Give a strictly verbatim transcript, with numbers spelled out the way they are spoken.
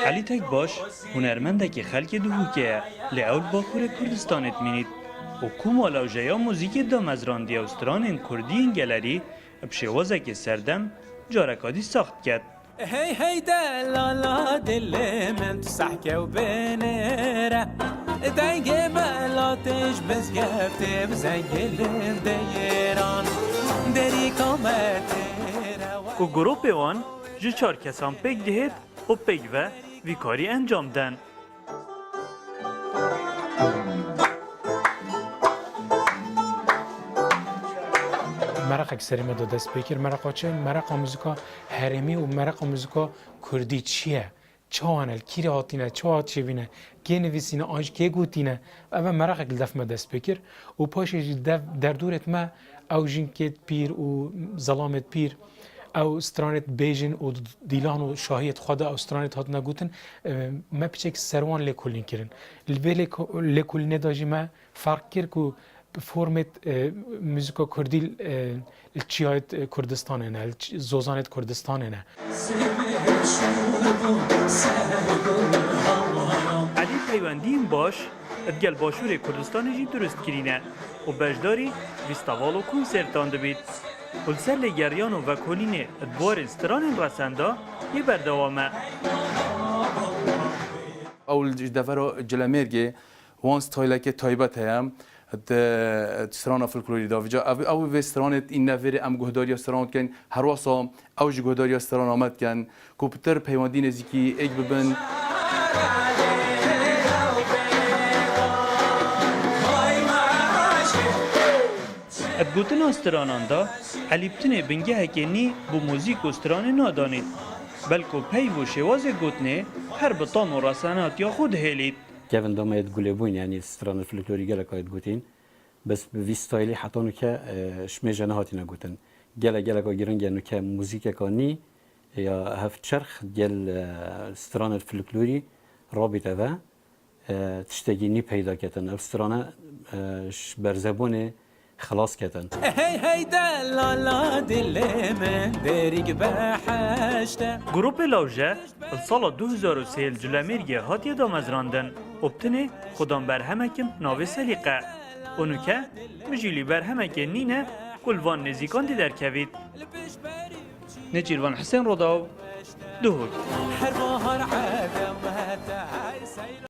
Elî Tekbaş hunermendekî xelkê Duhokê ye, lê ew li Bakurê Kurdistanê dimînît û koma lewjeya muzîkê damezrandiye û stranên kurdî yên gelerî bi şêwazekê serdem careka dî sax diket. Hey hey delala dilê min, tu sehke û binêre. Dengê belatê ji mizgeftê bi zengilin deyêran. Derîka me têre. Ku grûpê wan ji çar kesan pêk dihêt û pêk ve vî karî encam den. Meraqek serê me de dest pê kir. Mereqa çi? Mereqa muzika herêmî û mereqa muzika kurdî çi ye? Çawa ne? Li kîrê hatîne? Çawa çêbîne? Kê nivîsîne? An jî kê gotîne? Ev e mereqek li def me dest pê kir. Û paşê jî dev derdorêt me ew jinkêt pîr û zelamêt pîr, ew stranêt bêjin û dîlan û şahiyêt xwe de ew stranêt hatine gotin, e, me piçek ser wan lêkolîn kirin. Li vê lêko-, lêkolînê de jî me ferq kir ku formêt, e, muzîka kurdî, e, li çiyayêt, e, Kurdistanê ne, li ç-, zozanêt Kurdistanê ne. Elî peywendiyên baş digel Başûrê Kurdistanê jî durust kirîne û beşdarî fîsteval û konsertan dibît û li ser lêgeriyan û vekolînê di warê stranên resenda yê berdewam e. Ew li ji devera Cilemêrgê wan styleke taybet heye di strana folklorî de. Vêca ev, ew vê stranê îne vêrê em guhdariya strana dikin. Herwasa ew jî guhdariya strana me dikin. Ku pitir peywendî nêzîkî êk bibin. Di gotina stranan de Elî bi tinê bingehekê nî bo muzîk û stranê nadanît. Belko peyv û şêwazê gotinê her bi tam û resenatiya xwe dihêlît. Kevin Damayê di Gulê Bûyn, yanî stranê folklorî gelek ayê digotîn. Bes bi vî staylî heta nuke, e, ji mêje nehatine gotin. Gelek, geleka giring e nuke muzîkeka nî ya hevçerx gel, e, stranê folklorî rabîte ve, e, tiştekî nî peyda ketin. Ev strane, e, ji berzebûnê xilas ketin. Hey hey delala dilê min, derîk behişte. Grûpê Lawje li sala du hezar û sê li Culemêrgê hatiye damezrandin û bi tinê xudan berhemekin navê Selîqe. Û nuke mijîlî berhemekê nîne ku li van nêzîkan dê derkevît. Nêçîrvan Hisên Rodaw, Duhok. Her bahar edem